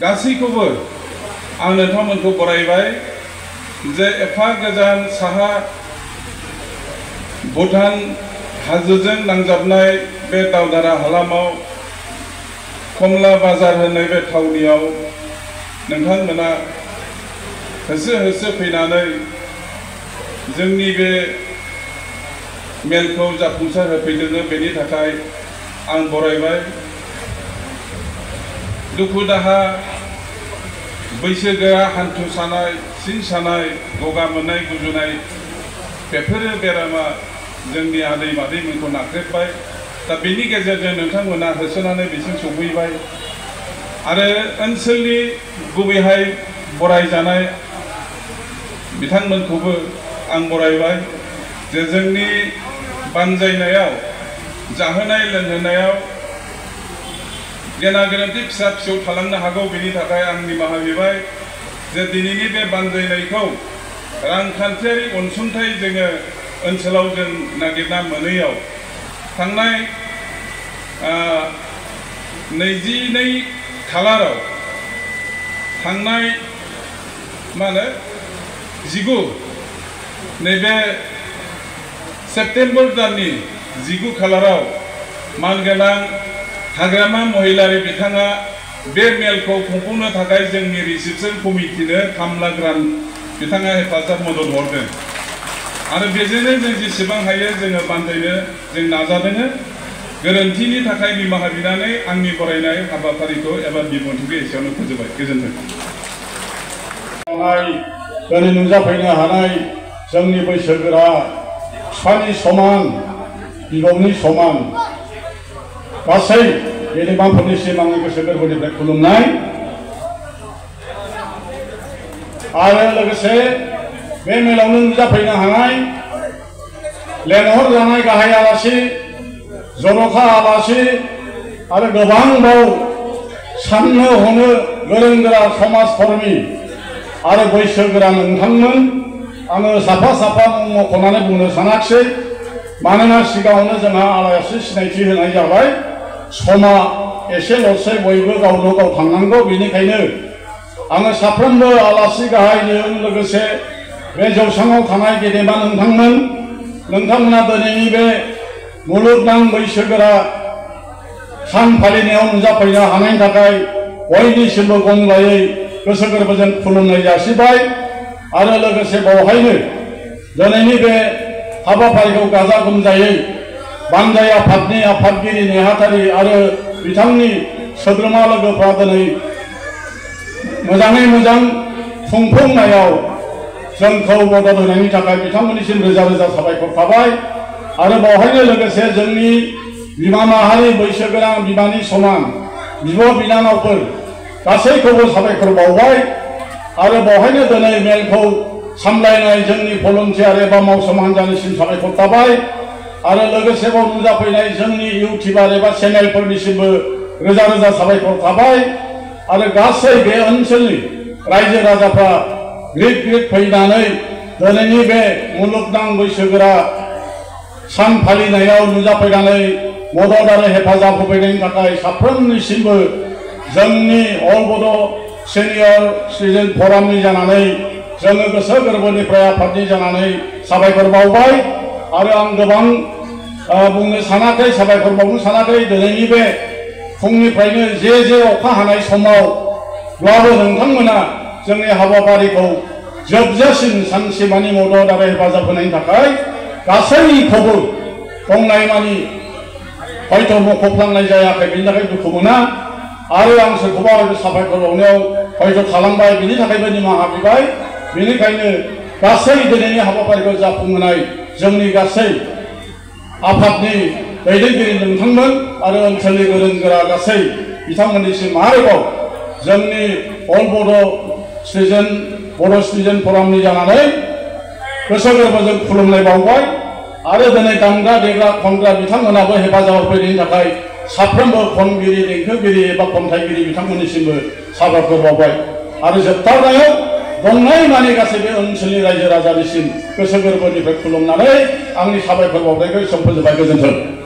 गासैखौबो आं नोंथांमोनखौ बरायबाय जे एफा गोजान साहा भुटान हाजोजों नांजाबनाय बे दावधारा हालामाव कमला बाजार होननाय बे थावनियाव नोंथांमोना होसो होसो फैनानै जोंनि बे मेलखौ जाफुंसार होफैदों। बेनि थाखाय आं बरायबाय। दुखु दाहा, बैसोगोरा हान्थु सानाय, सिं सानाय, गगा मोननाय, गुजुनाय बेफोरो बेरामा जोंनि आदै मादैमोनखौ नाख्रेबबाय। दा बेनि गेजेरजों नोंथांमोना होसोनानै बिसिम सौफैबाय आरो ओनसोलनि गुबैहाय बरायजानाय बिथांमोनखौबो आं बरायबाय जे जोंनि बानजायनायाव, जाहोनाय लोंहोनायाव गेना गोरोन्थि फिसा फिसौ थालांनो हागौ। बेनि थाखाय आं निमाहा बिबाय जे दिनैनि बे बानजायनायखौ रांखान्थियारि अनसुंथाइ जोङो ओनसोलाव जों नागिरना मोनैयाव थांनाय 22 खालाराव थांनाय 19 नैबे सेप्तेम्बर दाननि 19 खालाराव मानगोनां हाग्रामा महिलारि बिथाङा बे मेलखौ खुंफुंनो थाखाय जोंनि रिसेपसन कमिटिनो 3 लाख रां बिथाङा हेफाजाब मदद हरदों आरो बेजोंनो जों जेसेबां हायो जोङो बानजायनो जों नाजादों। गोरोन्थिनि थाखाय निमाहा बिनानै आंनि बरायनाय हाबाफारिखौ एबा बिबुंथिखौ एसेयावनो फोजोबबाय। गोजोन्थों। दिनै नुजाफैनो हानाय जोंनि बैसोगोरा बिफानि समान, बिबौनि समान गासै गेदेमाफोरनिसिम आंनि गोसो गोरबोनिफ्राय खुलुमनाय आरो लोगोसे बे मेलावनो नुजाफैनो हानाय लेंहरजानाय गाहाय आलासि, जर'खा आलासि आरो गोबांबाव साननो हनो गोरों गोरा समाज कर्मी आरो बैसोगोरा नोंथांमोन, आङो साफा साफा मख'नानै बुंनो सानाखिसै मानोना सिगाङावनो जोंहा आलासि सिनायथि होनाय जाबाय। समा एसेल'सै, बयबो गावनो गाव थांनांगौ। बेनिखायनो आङो साफ्रोमबो आलासि गाहायजों लोगोसे बे जौसाङाव थानाय गेदेमा नोंथांमोना दिनैनि बे मुलुगनां बैसोगोरा सान फालिनायाव नुजाफैनो हानायनि थाखाय बयनिसिमबो गंलायै गोसो गोरबोजों खुलुमनाय जासिबाय आरो लोगोसे बावहायनो दिनैनि बे हाबाफारिखौ गाजा गोमजायै बानजाय आफादनि आफादगिरि नेहाथारि आरो बिथांनि सोद्रोमा लोगोफ्रा दिनै मोजाङै मोजां खुंफुंनायाव जोंखौ मदद होनायनि थाखाय बिथांमोननिसिम रोजा रोजा साबायखर थाबाय आरो बावहायनो लोगोसे जोंनि बिमा माहारि, बैसोगोरा बिमानि समान बिब' बिनानावफोर गासैखौबो साबायखर बावबाय आरो बावहायनो दिनै मेलखौ सामलायनाय जोंनि भलन्टियार एबा मावसोम हान्जानिसिम साबायखर थाबाय आरो लोगोसे बाव नुजाफैनाय जोंनि इउटिउबार एबा चेनेलफोरनिसिमबो रोजा रोजा साबायखर थाबाय आरो गासै बे ओनसोलनि रायजो राजाफ्रा ग्रिद ग्रिद फैनानै दिनैनि बे मुलुगनां बैसोगोरा सान फालिनायाव नुजाफैनानै मदद आरो हेफाजाब होफैनायनि थाखाय साफ्रोमनिसिमबो जोंनि अल बड' सिनियर सिटिजेन फरामनि जानानै जोङो गोसो गोरबोनिफ्राय आफादनि जानानै साबायखर बावबाय आरो आं गोबां बुंनो सानाखै, साबायखर बावनो सानाखै। दिनैनि बे फुंनिफ्रायनो जे अखा हानाय समावब्लाबो नोंथांमोना जोंनि हाबाफारिखौ जोबजासिम सानसेमानि मदद आरो हेफाजाब होनायनि थाखाय गासैखौबो दंनायमानि हयथ' मख'फ्लांनाय जायाखै, बेनि थाखाय दुखु मोना आरो आं सोरखौबा साबायखर बावनायाव हयथ' थालांबाय, बेनि थाखायबो निमाहा बिबाय। बेनिखायनो गासै दिनैनि हाबाफारिखौ जाफुंहोनाय जोंनि गासै आफादनि दैदेनगिरि नोंथांमोन आरो ओनसोलनि गोरों गोरा गासै बिथांमोननिसिम आरोबाव जोंनि अल बड' सिटिजेन फरामनि जानानै गोसो गोरबोजों खुलुमनाय बावबाय आरो दिनै दामग्रा देग्रा खनग्रा बिथांमोनाबो हेफाजाब होफैनायनि थाखाय साफ्रोमबो खनगिरि, देंखोगिरि एबा खन्थाइगिरि बिथांमोननिसिमबो साबायखर बावबाय आरो जोबथारनायाव दंनाय मानि गासैबो ओनसोलनि रायजो राजानिसिम गोसो गोरबोनिफ्राय खुलुमनानै आंनि साबायखर बावनायखौ फोजोबबाय। गोजोन्थों।